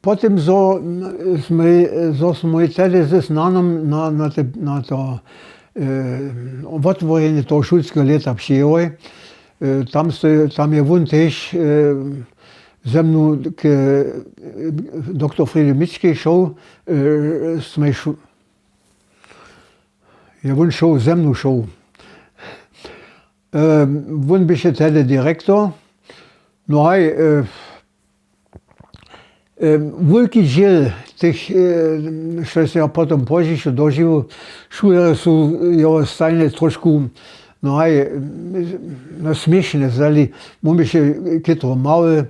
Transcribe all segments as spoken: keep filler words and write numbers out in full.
Potom zo smój tehdy z znanom na to wotworjenje toho šulskeho lěta přijěłoj, tam je wón tež ze mnu k doktor fredy mičkej šoł. Smój je wón šoł ze mnu šoł. Wón běše tehdy direktor. No haj, wulki dźěl tych, štož se ja potom pózdźišo dožiwu, šulerjo su jeho stajnje trošku, no haj, no směšne zdali. Móhł běše chětro mały,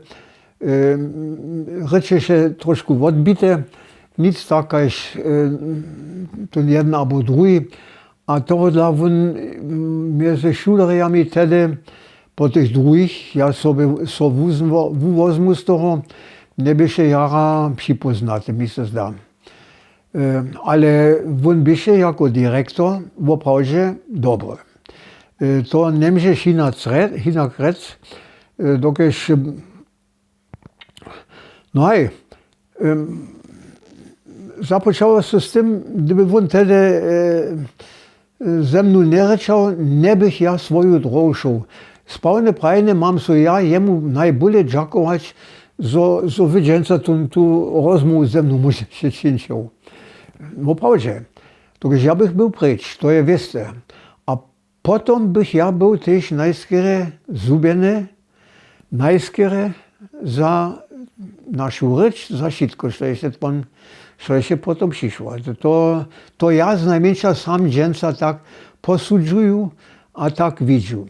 rěčeše trošku wotbite, nic tak kaž tón jedyn abo druhi. A tohodla wón mjezy šulerjami tehdy po tych druhich ja so wuwozmu z toho, njeběše jara připóznaty, mi so zda. Ale wón běše jako direktor woprawdźe dobry. To njemóžeš hinak rjec, dokelž no haj, započało so z tym, hdyby wón tehdy ze mnu njerěčał, njebych ja swoju drohu šoł. Sprawne prajene mam so ja jemu najbóle dźakować, zo wě dźensa tu rozmołwu ze mnu móžeše čińćoł. Woprawdźe, dokelž ja bych był preč, to je wěste. A potom bych ja był tež najskerje zhubjeny, najskerje za našu rěč, za wšitko, što je potom přišło. To ja znajmjeńša sam dźensa tak posudźuju a tak widźu.